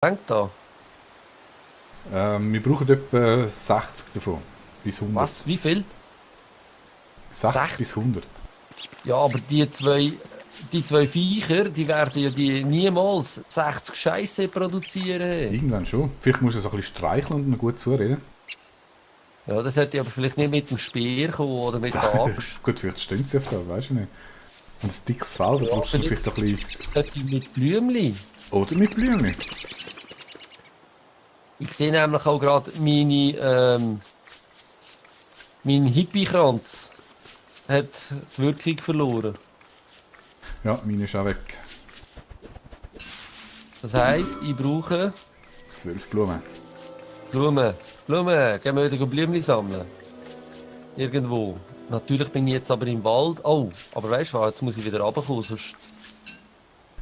Denkt da. Wir brauchen etwa 60 davon. Bis 100. Was? Wie viel? 60 bis 60? 100. Ja, aber die zwei Viecher, die werden ja die niemals 60 Scheiße produzieren. Irgendwann schon. Vielleicht musst du so ein bisschen streicheln und noch gut zureden. Ja, das hätte aber vielleicht nicht mit dem Speer kommen oder mit der Axt. Gut, vielleicht stehen sie auf da, weißt du nicht. Und ein dickes Fell, da Ja, brauchst du vielleicht ein bisschen... hätte ich mit Blümli. Oder mit Blümchen. Ich sehe nämlich auch gerade mein Hippie-Kranz hat die Wirkung verloren. Ja, meine ist auch weg. Das heisst, ich brauche 12 Blumen. Blumen. Blumen. Gehen wir wieder Blümchen sammeln. Irgendwo. Natürlich bin ich jetzt aber im Wald. Oh, aber weißt du was, jetzt muss ich wieder runterkommen, sonst...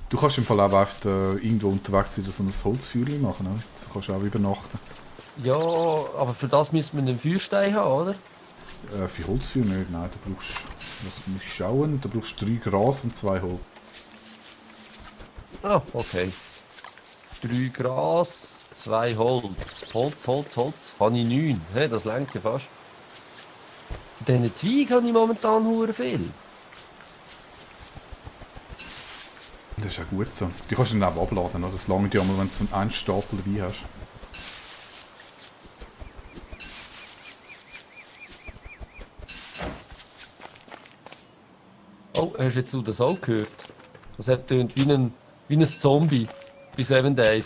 Du kannst im Fall auch einfach irgendwo unterwegs wieder so ein Holzfeuerchen machen, oder? So kannst du auch übernachten. Ja, aber für das müssen wir einen Feuerstein haben, oder? Für Holzfeuer nicht, nein, du brauchst... Lass mich schauen, du brauchst 3 Gras und 2 Holz. Ah, okay. 3 Gras, 2 Holz. Holz. Habe ich 9. Hey, das reicht ja fast. Von diesen Zweigen habe ich momentan hure viel. Das ist ja gut so. Die kannst du dann auch abladen, oder? Das lange ja mal, wenn du so einen Stapel dabei hast. Oh, hast jetzt du das auch gehört? Das hat tönt wie ein Zombie bei 7 Days.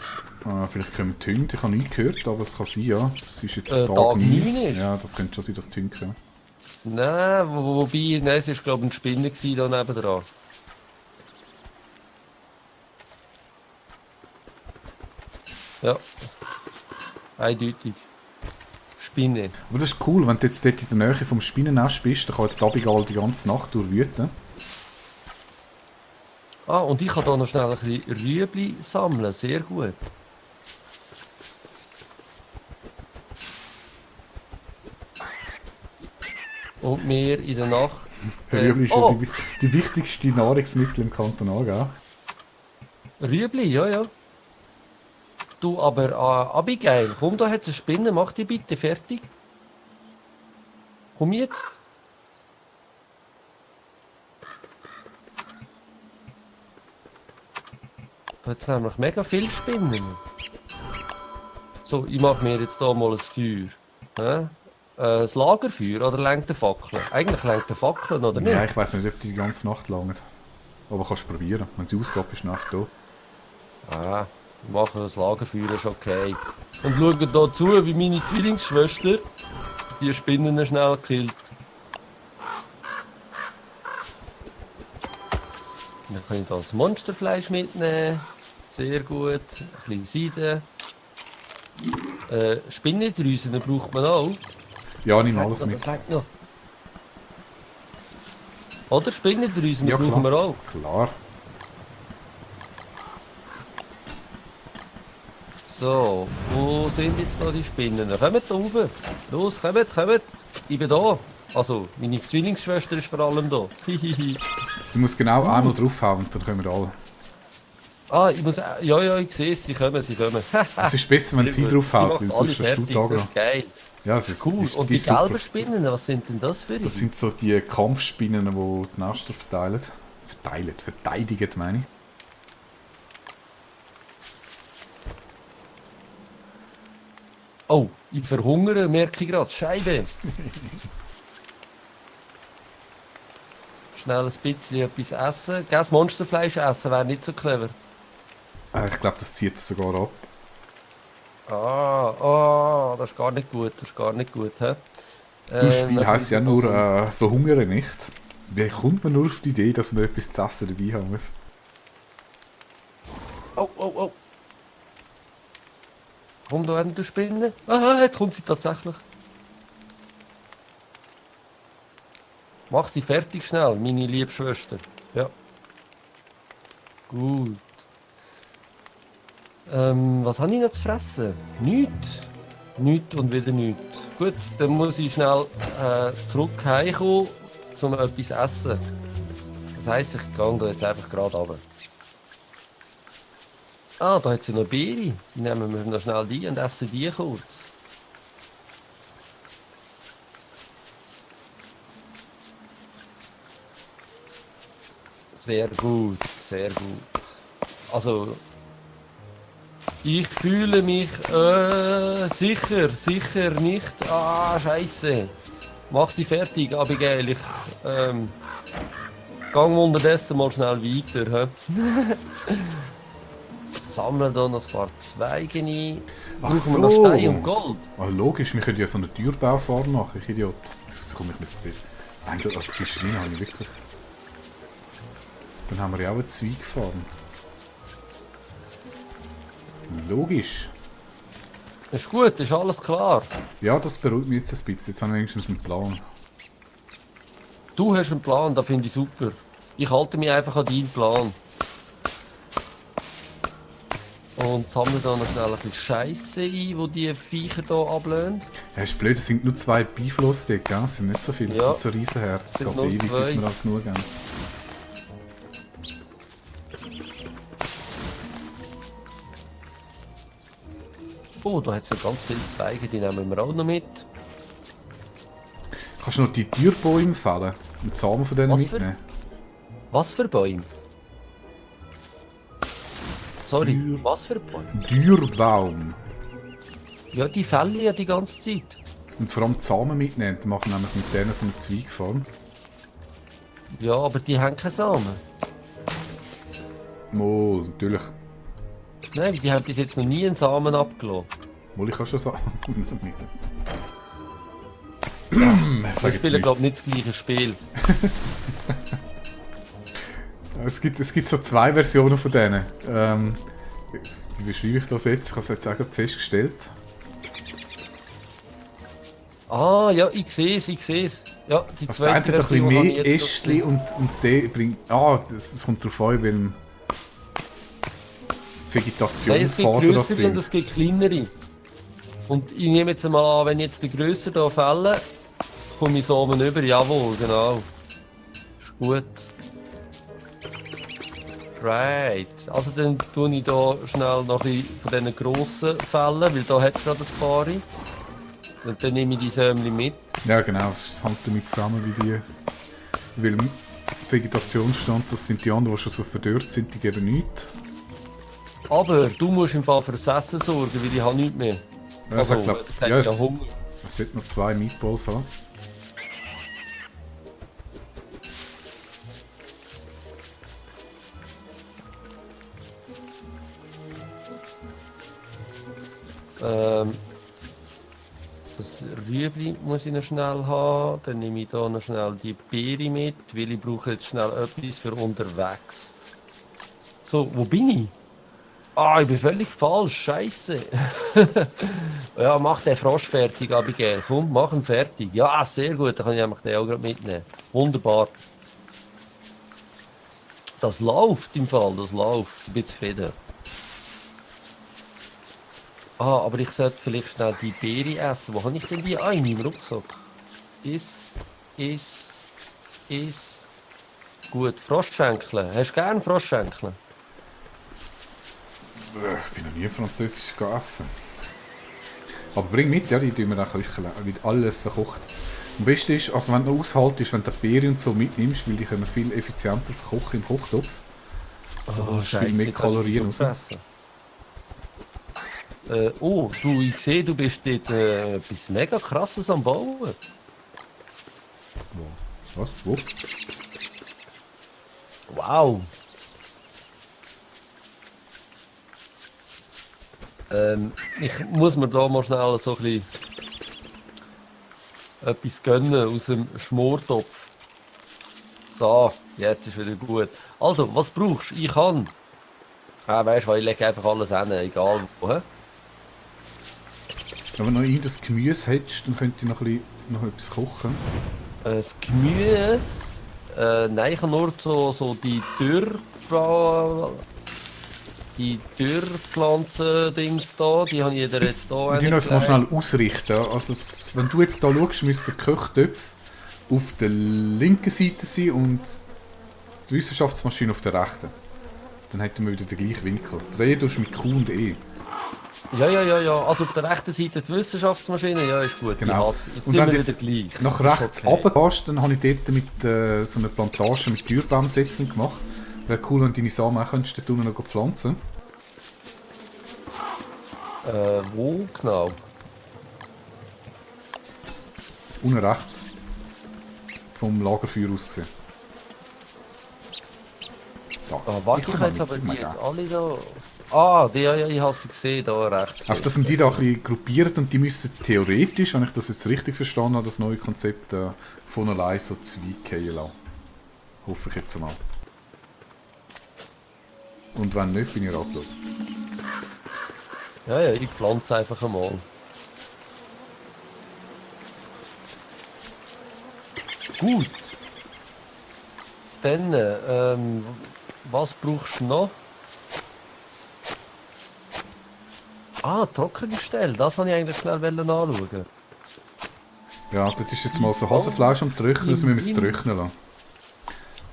Vielleicht kommen die Hunde, ich habe nichts gehört, aber es kann sein, ja. Es ist jetzt Tag Tag 9. 9 ist. Ja, das könnte schon sein, dass die Hunde kommen. Nein, wobei, nein, es war glaube ich ein Spinner gewesen, da nebendran. Ja, eindeutig. Spinne. Aber das ist cool, wenn du jetzt dort in der Nähe vom Spinnennest bist, dann kann die Abigail die ganze Nacht durchwüten. Ah, und ich kann hier noch schnell ein bisschen Rüebli sammeln. Sehr gut. Und mir in der Nacht... Rüebli ist ja oh, die wichtigste Nahrungsmittel im Kanton Aargau. Rüebli, ja, ja. Du, aber Abigail, komm, da hat's eine Spinne. Mach die bitte fertig. Komm jetzt. Da hat's nämlich mega viele Spinnen. So, ich mache mir jetzt hier mal ein Feuer. Hä? Das Lagerfeuer oder lenkt der Fackeln? Eigentlich lenkt der Fackeln, oder Ja, nicht? ich weiß nicht, ob die ganze Nacht langen. Aber kannst du probieren. Wenn sie ausgeht, bist du nachher da. Ah, wir machen das Lagerfeuer, ist okay. Und schauen hier zu, wie meine Zwillingsschwester die Spinnen schnell killt. Dann kann ich das Monsterfleisch mitnehmen. Sehr gut. Ein bisschen Seide. Spinnendrüsen braucht man auch. Ja, nimm alles mit. Das sagt noch. Oder Spinnendrüsen Ja, brauchen klar. wir auch. Klar. So, wo sind jetzt da die Spinnen? Kommt rauf. Los, kommt. Ich bin da. Also, meine Zwillingsschwester ist vor allem da. Hihihi. Du musst genau einmal draufhauen, dann können wir alle. Ah, ich muss... Ja, ich sehe es, sie kommen. Es ist besser, wenn Sehr sie gut. draufhaut, Ich weil mache alle sonst hast du fertig, Tage das noch. ist geil. Ja, es ist, Cool. Und die ist super. gelben Spinnen, was sind denn das für Das die? sind so die Kampfspinnen, die die Nester verteilen. Verteidigen, meine ich. Oh, ich verhungere, merke ich gerade. Scheibe. Schnell ein bisschen etwas essen. Das Monsterfleisch essen wäre nicht so clever. Ich glaube, das zieht sogar ab. Das ist gar nicht gut. Hä? Du, Spiel heisst ja dann nur muss verhungere nicht. Wie kommt man nur auf die Idee, dass man etwas zu essen dabei haben muss? Oh. Komm da hin, du Spinne. Aha, jetzt kommt sie tatsächlich. Mach sie fertig schnell, meine liebe Schwester. Ja. Gut. Was habe ich noch zu fressen? Nichts. Nichts und wieder nichts. Gut, dann muss ich schnell zurück heimkommen, um etwas zu essen. Das heisst, ich gehe da jetzt einfach gerade runter. Ah, da hat sie noch Beere. Die nehmen wir noch schnell die und essen die kurz. Sehr gut, sehr gut. Also, ich fühle mich sicher nicht. Ah, Scheiße. Mach sie fertig, Abigail. Ich gang unterdessen mal schnell weiter. He? Sammeln da noch ein paar Zweige ein. Ach Brauchen wir noch so. Stein und Gold? Ah, logisch, wir können ja so eine Türbaufarm machen, ich Idiot. So komme ich nicht vorbei. Eigentlich, als Zwischendrin habe ich wirklich... Dann haben wir ja auch eine Zweigfarm. Logisch. Ist gut, ist alles klar. Ja, das beruhigt mich jetzt ein bisschen. Jetzt haben wir wenigstens einen Plan. Du hast einen Plan, das finde ich super. Ich halte mich einfach an deinen Plan. Und sammle da noch schnell ein bisschen Scheiße ein, wo die Viecher hier ablehnen. Ja, ist blöd, es sind nur 2 Beiflussdecke, gell? Es sind nicht so viele, Ja. nicht so Riesenherz. Es Sind geht nur ewig, bis 2. wir auch genug haben. Oh, da hat es ja ganz viele Zweige, die nehmen wir auch noch mit. Kannst du noch die Türbäume fällen? Und die Samen von denen Was für- mitnehmen? Was für Bäume? Sorry, Tür- was für Bäume? Türbaum. Ja, die fällen ja die ganze Zeit. Und vor allem die Samen mitnehmen, dann machen wir nämlich mit denen so eine Zweigfarm. Ja, aber die haben keine Samen. Mal, natürlich. Nein, die haben bis jetzt noch nie einen Samen abgelassen. Mal, ich kann schon Samen mitnehmen. Wir Sag jetzt spielen, nicht. glaube ich, nicht das gleiche Spiel. Es gibt so 2 Versionen von denen. Wie beschreibe ich das jetzt? Ich habe es jetzt auch gerade festgestellt. Ah, ja, ich sehe es. Ja, die Also der eine hat ein bisschen Version habe ich mehr jetzt Ästchen gesehen. und der bringt... Ah, das kommt darauf an, weil Nein, es gibt Vegetationsphase das grössere und sind. es gibt kleinere. Und ich nehme jetzt mal an, wenn jetzt die grösser hier fällen, komme ich Samen über. Jawohl, genau. Ist gut. Right. Also dann tue ich hier schnell noch ein bisschen von diesen grossen Fällen, weil da hat es gerade ein paar. Und dann nehme ich die Sämli mit. Ja genau, es hängt damit zusammen wie die... Weil im Vegetationsstand, das sind die anderen, die schon so verdörrt sind, die geben nichts. Aber du musst im Fall fürs Essen sorgen, weil ich habe nichts mehr. Ja, Also, ich glaube, das hat ja, ja Hunger. es sollte noch 2 Meatballs haben. Das Rüebli muss ich noch schnell haben. Dann nehme ich hier noch schnell die Beere mit, weil ich brauche jetzt schnell etwas für unterwegs. So, wo bin ich? Ah, ich bin völlig falsch. Scheiße. Ja, mach den Frosch fertig, Abigail. Komm, mach ihn fertig. Ja, sehr gut. Dann kann ich nämlich den auch gerade mitnehmen. Wunderbar. Das läuft im Fall, das läuft. Ich bin zufrieden. Ah, aber ich sollte vielleicht schnell die Beere essen. Wo habe ich denn die? Ah, in meinem Rucksack. Ist. Gut, Froschschenkeln. Hast du gern Froschschenkeln? Ich bin noch nie französisch gegessen. Aber bring mit, ja, die tun wir dann köcheln. Wird alles verkocht. Am besten ist, also wenn du aushaltest, wenn du die Beere und so mitnimmst, weil die können wir viel effizienter verkochen im Kochtopf. Oh, hast viel mehr jetzt habe ich Kalorien sie schon und so. gefressen. Oh, du, ich sehe, du bist dort etwas mega krasses am Bauen. Was? Wo? Wow. Ich muss mir da mal schnell so ein bisschen etwas gönnen aus dem Schmortopf. So, jetzt ist wieder gut. Also, was brauchst du? Ich kann. Ah, weißt du, ich lege einfach alles hin, egal wo. He? Wenn du noch irgendein Gemüse hättest, dann könnt ihr noch etwas kochen. Das Gemüse. Nein, ich habe nur so die Dürrpflanzen-Dings da, die habe ich dir jetzt da Und die noch mal schnell ausrichten. Also, wenn du jetzt hier schaust, müsste der Kochtopf auf der linken Seite sein und die Wissenschaftsmaschine auf der rechten. Dann hätten wir wieder den gleichen Winkel. Drehen tust du mit Q und E. Ja. Also auf der rechten Seite die Wissenschaftsmaschine, ja, ist gut. Genau. Jetzt Und sind wenn wir du wieder jetzt gleich. nach Ist rechts okay. runter gehst, dann habe ich dort mit so einer Plantage mit Türbaumsätzen gemacht. Wäre cool, wenn du deine Samen auch könntest, dort unten noch pflanzen. Wo genau? Unten rechts. Vom Lagerfeuer aus gesehen. Da. Warte, ich kann habe jetzt mal aber mit- die mal jetzt geben. alle da... Ah, ja, ich habe sie gesehen, da rechts. Auf das sind die da ein bisschen gruppiert und die müssen theoretisch, wenn ich das jetzt richtig verstanden habe, das neue Konzept von allein so zweigehen lassen. Hoffe ich jetzt mal. Und wenn nicht, bin ich ratlos. Ja, ich pflanze einfach einmal. Gut. Dann, was brauchst du noch? Ah, Trockengestell, das wollte ich eigentlich schnell anschauen. Ja, das ist jetzt mal so Hasenfleisch am Trocknen, das müssen wir jetzt trocknen lassen.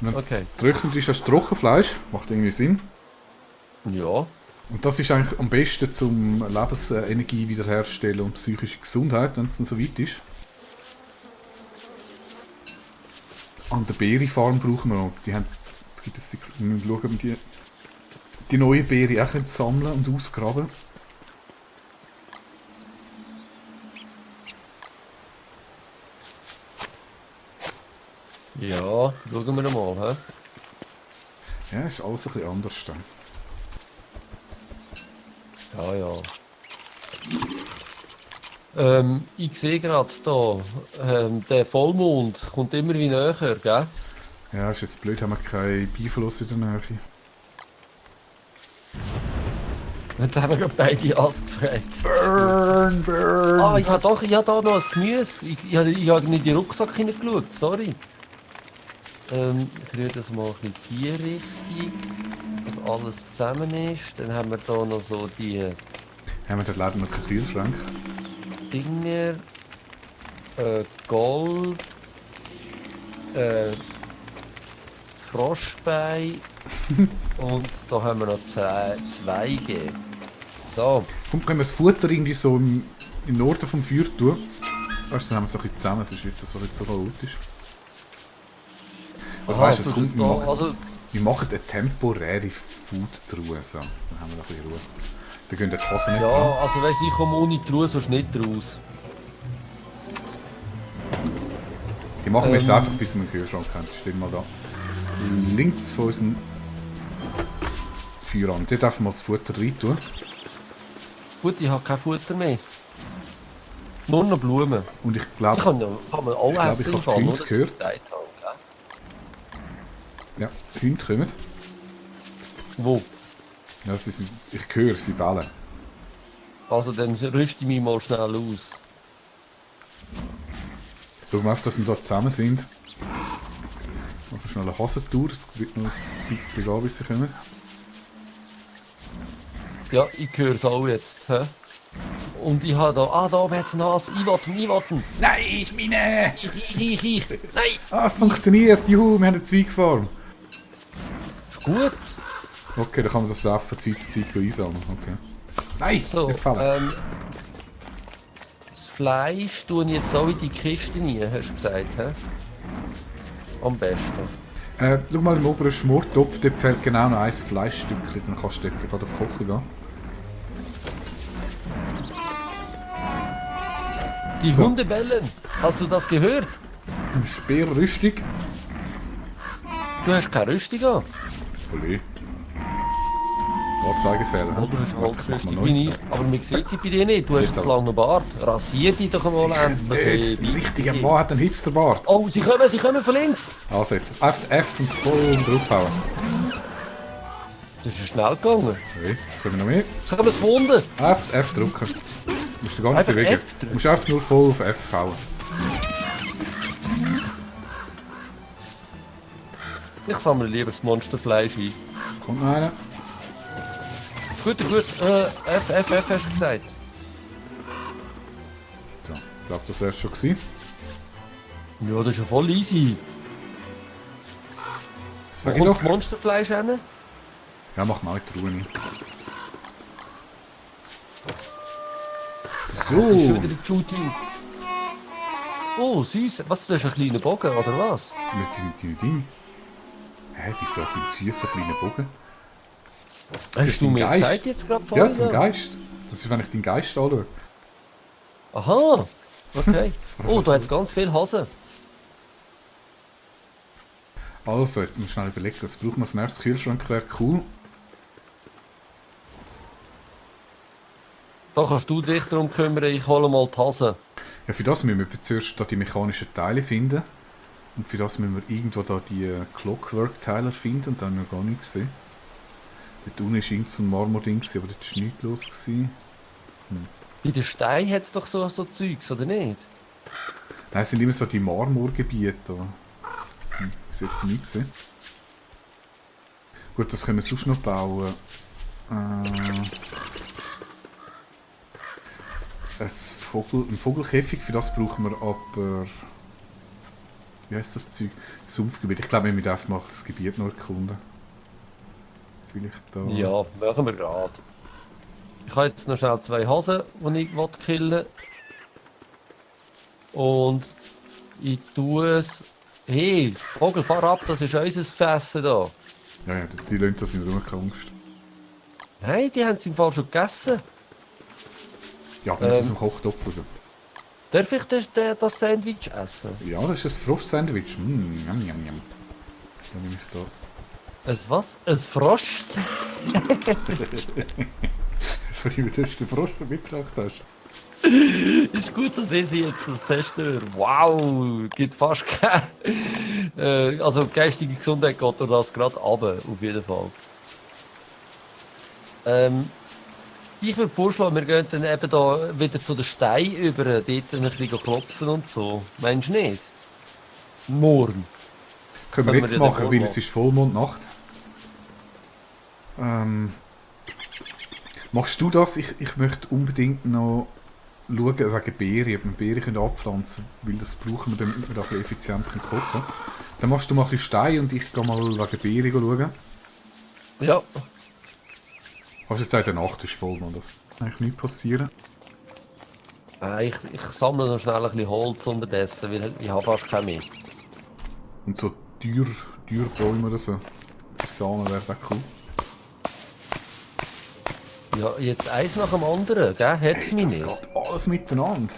Wenn es Okay. trocknet ist, hast du Trockenfleisch, macht irgendwie Sinn. Ja. Und das ist eigentlich am besten zum Lebensenergie wiederherstellen und psychische Gesundheit, wenn es dann so weit ist. An der Beerenfarm brauchen wir noch. Die haben, es gibt jetzt wir müssen schauen, ob wir die neue Beere auch sammeln und ausgraben. Ja, schauen wir mal, hä? Ja, ist alles ein bisschen anders dann. Ja. Ich sehe gerade da, der Vollmond kommt immer wie näher, gell? Ja, ist jetzt blöd, haben wir keinen Beifluss in der Nähe. Jetzt haben wir gerade beide angefragt. Burn! Ah, ich habe da noch ein Gemüse. Ich habe nicht in den Rucksack hineingeschaut, sorry. Ich rühre das mal ein bisschen in die Richtung, dass alles zusammen ist. Dann haben wir da noch so die Haben wir dort leider noch keinen Kühlschrank? Dinger, Gold, Froschbein und da haben wir noch Zweige. So, Komm, können wir das Futter irgendwie so im Norden vom Feuer tun? Weißt du, dann haben wir es so ein bisschen zusammen, sonst wird das so nicht so chaotisch. Also weißt du, es kommt, wir machen eine temporäre Food-Truhe. So. Dann haben wir noch ein bisschen Ruhe. Dann gehen die Hosen nicht ja, dran. also wenn ich komme ohne Truhe, sonst nicht raus. Die machen wir jetzt einfach, bis wir einen Kühlschrank haben. Die stehen mal da. Links von unserem Feuer an. Dort dürfen wir das Futter rein tun. Gut, ich habe kein Futter mehr. Nur noch Blumen. Und ich Ich glaube, kann man auch ich essen im habe Fall, die oder? Hunde gehört. Ja, die Hunde kommen. Wo? Ja, ich höre sie bellen. Also dann rüste ich mich mal schnell aus. Schauen wir auf, dass wir da zusammen sind. Machen schnell eine Hosentour. Es wird noch ein bisschen gehen, bis sie kommen. Ja, ich höre es auch jetzt. Hä? Und ich habe da oben hat es einen Hase. Einwarten. Nein, ich meine! Ich. Nein, Ah, es funktioniert! Juhu, wir haben eine Zweigfarm! ist gut. Okay, dann kann man das auch von Zeit zu Zeit einsammeln. Okay. Nein! So, nicht gefallen. das Fleisch tue ich jetzt auch in die Kiste rein, hast du gesagt, hä? Am besten. Schau mal im oberen Schmortopf, dort fällt genau noch ein Fleischstückchen. Dann kannst du dort gerade auf Kochen gehen. Die So. Hunde bellen. Hast du das gehört? Eine Speerrüstung. Du hast keine Rüstung an. Olé. Anzeigefehler. Oh, du hast eine Holzrüstung Mach mal wie neu. ich. Aber man sieht sie bei dir nicht. Du hast Jetzt einen aber. langen Bart. Rasier dich doch einmal endlich. Ein richtiger Mann hat einen Hipsterbart. Oh, sie kommen von links. Also jetzt F und voll draufhauen. Das ist schnell gegangen. Okay, jetzt kommen wir noch mehr. Jetzt haben wir es gefunden. F drücken. Musst du gar nicht Einfach bewegen. F drücken? Du musst einfach nur voll auf F hauen. Ich sammle lieber das Monsterfleisch ein. Kommt noch einer. Gut. F hast du gesagt. So, ich glaube, das wäre es schon gewesen. Ja, das ist ja voll easy. Wo Sag ich kommt doch. das Monsterfleisch hin? Ja, mach mal in die Ruhe nicht. Das ist schon wieder die Shooting. Oh, süß. Was, du hast einen kleinen Bogen, oder was? Mit die. Hä, wieso hat ein süßer kleiner Bogen? Hast du mir Geist. gesagt jetzt gerade Ja, vorhin? zum Geist. Das ist, wenn ich deinen Geist anschaue. Aha, okay. Oh, da hat es ganz viel Hasen. Also, jetzt muss ich schnell überlegen, was brauchen wir als nächstes? Kühlschrank wäre cool. Da kannst du dich darum kümmern, ich hole mal die Hasen. Ja, für das müssen wir zuerst da die mechanischen Teile finden. Und für das müssen wir irgendwo da die Clockwork-Teile finden. Und dann haben wir gar nichts gesehen. Dort unten war irgend so ein Marmording, aber dort war nichts los. Gewesen. Bei den Steinen hat es doch so Zeugs, oder nicht? Nein, es sind immer so die Marmorgebiete. Bis jetzt nichts gesehen. Gut, das können wir sonst noch bauen. Ein Vogelkäfig, für das brauchen wir aber... Wie heisst das Zeug? Sumpfgebiet. Ich glaube, wir müssen einfach mal das Gebiet noch erkunden. Vielleicht da... Ja, machen wir gerade. Ich habe jetzt noch schnell 2 Hasen, die ich killen will. Und ich tue es... Hey, Vogel, fahr ab, das ist unser Fressen da. Ja, die lassen das in Ruhe, keine Angst. Nein, die haben es im Fall schon gegessen. Ja, aber nicht aus dem Kochtopf raus. Darf ich das Sandwich essen? Ja, das ist ein Frosch-Sandwich. Yum, yum, yum. Dann nehme ich da... Ein was? Ein Frosch? So, wie du den Frosch mitgebracht hast. Ist gut, dass ich sie jetzt das testen. Wow, gibt fast keine. Also geistige Gesundheit geht durch das gerade runter, auf jeden Fall. Ich würde vorschlagen, wir gehen dann eben da wieder zu den Steinen über, dort ein bisschen klopfen und so. Meinst du nicht? Morgen. Können wir jetzt machen, weil es ist Vollmondnacht. Machst du das? Ich möchte unbedingt noch schauen wegen Beeren, ob wir Beeren abpflanzen können, weil das brauchen wir, damit wir da ein bisschen effizient kochen können. Dann machst du mal ein bisschen Stein und ich gehe mal wegen Beeren schauen. Ja. Hast du jetzt gesagt, der Nacht ist voll, man, das kann eigentlich nicht passieren. Ich sammle noch schnell ein bisschen Holz unterdessen, weil ich habe fast kein mehr. Und so Dürrbäume oder so. Samen wäre auch cool. Ja, jetzt eins nach dem anderen, gell? Hat's mich Das nicht. geht alles miteinander.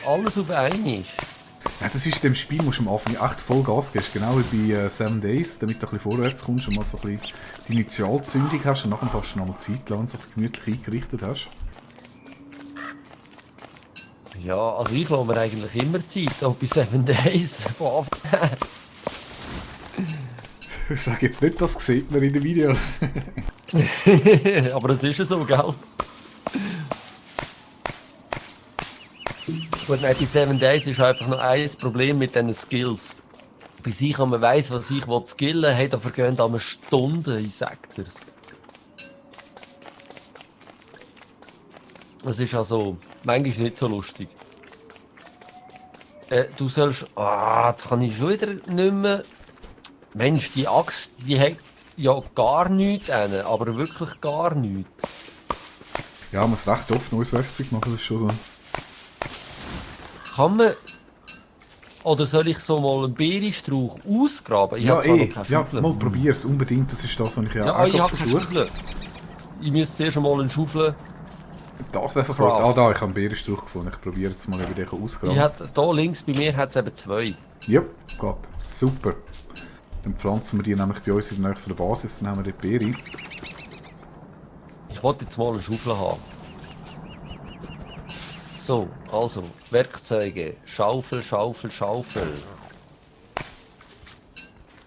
Alles auf einmal. Ja, das ist in dem Spiel, musst du am Anfang echt voll Gas geben. Genau wie bei 7 Days, damit du ein bisschen vorwärts kommst und mal so ein bisschen die Initialzündung hast und nachher kannst du noch mal Zeit lang so gemütlich eingerichtet hast. Ja, also ich lasse mir eigentlich immer Zeit, auch bei 7 Days von Anfang an. Ich sage jetzt nicht, das sieht man in den Videos. Aber es ist ja so, gell? Gut, nein, bei 7 Days ist einfach noch ein Problem mit diesen Skills. Bei sich, wenn man weiss, was ich skillen will, hey, da vergehen eine Stunde, ich sag dir's. Das ist also manchmal nicht so lustig. Du sollst... Ah, jetzt kann ich schon wieder nicht mehr... Mensch, die Axt, die hat ja gar nichts an, aber wirklich gar nichts. Ja, man muss recht oft neues Werkzeug machen, das ist schon so. Kann man... Oder soll ich so mal einen Beerenstrauch ausgraben? Ich Ja, habe zwar noch keine ja, Schaufel. mal probier's, unbedingt, das ist das, was ich ja, Ja, auch ich gerade habe keine versuche. Schaufel. Ich müsste zuerst mal einen Schaufel... Das wäre verfolgt. Ah, da, ich habe einen Bärenstrauch gefunden, ich probiere jetzt mal, ob ich den ausgraben. Hier links bei mir hat es eben 2. Ja, geht. Super. Dann pflanzen wir die nämlich bei uns in der Nähe von der Basis, dann haben wir die Beere. Ich wollte jetzt mal eine Schaufel haben. So, also, Werkzeuge. Schaufel, Schaufel, Schaufel.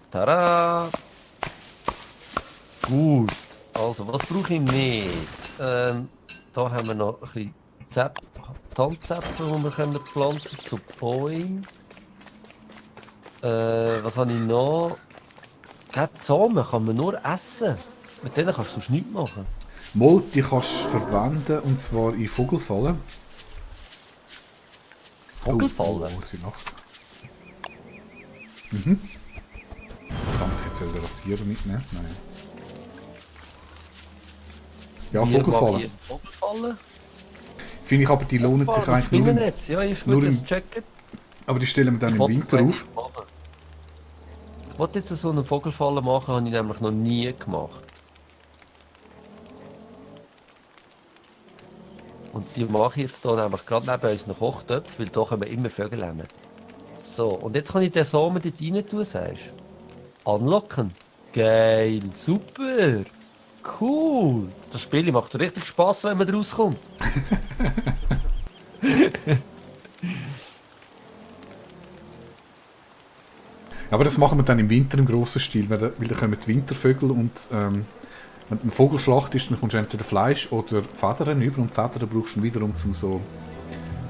Tada! Gut. Also, was brauche ich nicht? Da haben wir noch ein bisschen Tandzäpfel, die wir können pflanzen zu Bäumen. Was habe ich noch? Samen kann man nur essen. Mit denen kannst du sonst nichts machen. Mal, die kannst du verwenden, und zwar in Vogelfallen. Vogelfallen? Oh, sie Nacht. Mhm. Verdammt, jetzt soll der Rasierer mitnehmen? Nein. Ja, Wie mache Vogelfallen. ich Vogelfallen? Finde ich aber, die lohnen sich Vogelfallen, eigentlich nur, Spinnennetz, ja, ist nur gut, im- das checken. aber die stellen wir dann im Winter auf. Ich wollte jetzt so eine Vogelfalle machen, habe ich nämlich noch nie gemacht. Und die mache ich jetzt hier nämlich gerade neben unseren Kochtöpfen, weil da können wir immer Vögel nehmen. So, und jetzt kann ich den Samen dort rein tun, sagst du? Anlocken. Geil, super. Cool. Das Spiel macht richtig Spass, wenn man rauskommt. Aber das machen wir dann im Winter im grossen Stil, weil da kommen die Wintervögel und wenn du einen Vogel schlachtest, dann kommst du entweder Fleisch oder Federn über und Federn brauchst du wiederum zum so,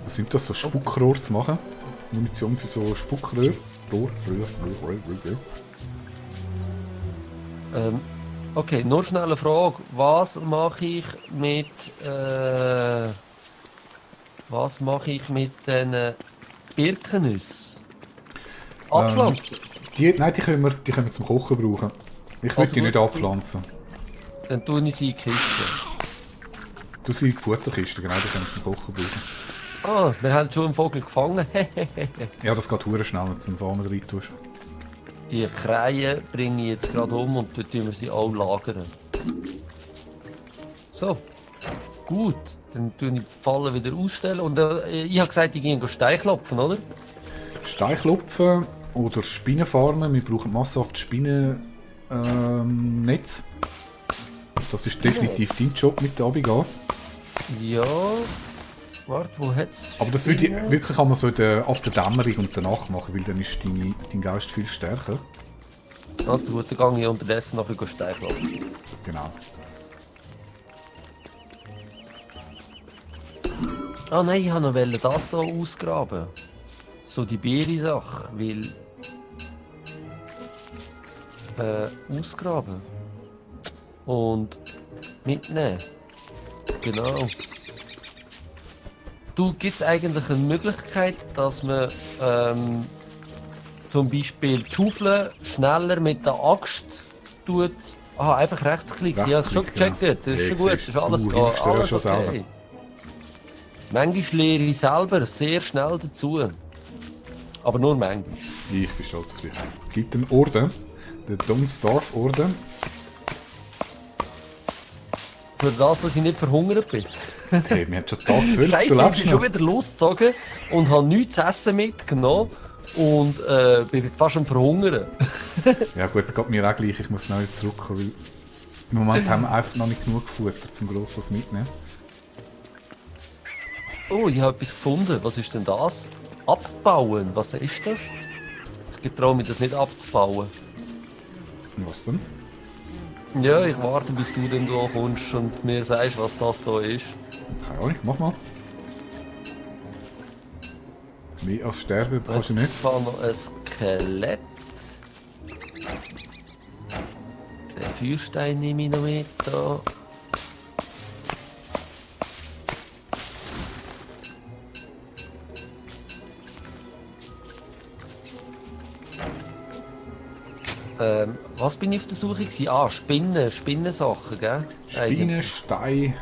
was sind das, so Spuckrohr zu machen. Munition für so Spuckröhr. Rohr. Okay, nur schnell eine Frage. Was mache ich mit den Birkennüssen? Abpflanzen? Nein, die können wir zum Kochen brauchen. Ich will Also die gut. nicht abpflanzen. Dann tue ich sie in die Kiste. Du sie in die Futterkiste, genau, die können wir zum Kochen brauchen. Ah, wir haben schon einen Vogel gefangen. Ja, das geht hure schnell, wenn du einen Samen rein tust. Die Kreien bringe ich jetzt gerade um und dort tun wir sie auch lagern. So, gut. Dann tue ich die Falle wieder ausstellen. Und ich habe gesagt, ich gehe Stein klopfen, oder? Steinklopfen oder Spinnenfarmen. Wir brauchen massenhaft Spinnennetz. Das ist definitiv dein Job mit der Abigail. Ja. Warte, wo hat's? Aber das würde ich wirklich einmal so ab der Dämmerung und danach machen, weil dann ist dein Geist viel stärker. Also gut, dann gehe ich unterdessen nachher Stein klopfen. Genau. Ah nein, ich wollte noch das hier ausgraben. So die Beere-Sache, weil... ausgraben. Und mitnehmen. Genau. Du, gibt es eigentlich eine Möglichkeit, dass man zum Beispiel die Schaufel schneller mit der Axt tut? Ah, einfach rechtsklicken. Ja, das ist schon Rechtsklick, gecheckt. Das ist Ja, schon gut. Das siehst ist du, alles, du hilfst dir ja alles schon selber. okay. Manchmal lehre ich selber sehr schnell dazu. Aber nur manchmal. Ich bin stolz auf dich. Es gibt einen Orden, den Don't Starve Orden. Für das, dass ich nicht verhungert bin. Hey, wir haben schon Tag 12, Scheiße, du ich lebst bin schon noch. wieder losgezogen und habe nichts zu essen mitgenommen. Und bin fast am Verhungern. Ja gut, das geht mir auch gleich, ich muss neu zurückkommen, weil im Moment haben wir einfach noch nicht genug Futter zum grosses mitnehmen. Oh, ich habe etwas gefunden. Was ist denn das? Abbauen. Was ist das? Ich getraue mich das nicht abzubauen. Und was denn? Ja, ich warte, bis du dann da kommst und mir sagst, was das da ist. Keine Ahnung, mach mal. Mehr als sterben kannst du nicht. Ich habe noch ein Skelett. Den Feuerstein nehme ich noch mit. Da. Was bin ich auf der Suche gewesen? Ah, Spinnensachen, gell? Spinnen, Stein.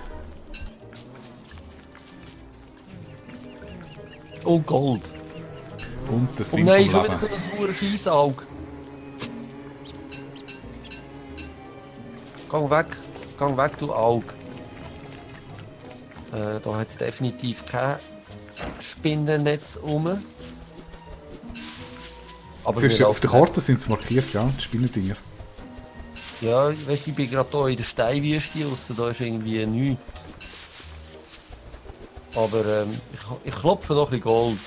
Oh, Gold. Und das Oh Sinn nein, vom schon wieder Leben. so ein sauer Scheissauge. Gang weg, du Auge. Da hat es definitiv kein Spinnennetz rum. Aber Siehst wir du, auf der laufen- Karte sind sie markiert, ja, die Spinnendinger. Ja, weißt du, ich bin gerade hier in der Steinwüste raus, da ist irgendwie nichts. Aber ich klopfe noch ein bisschen Gold.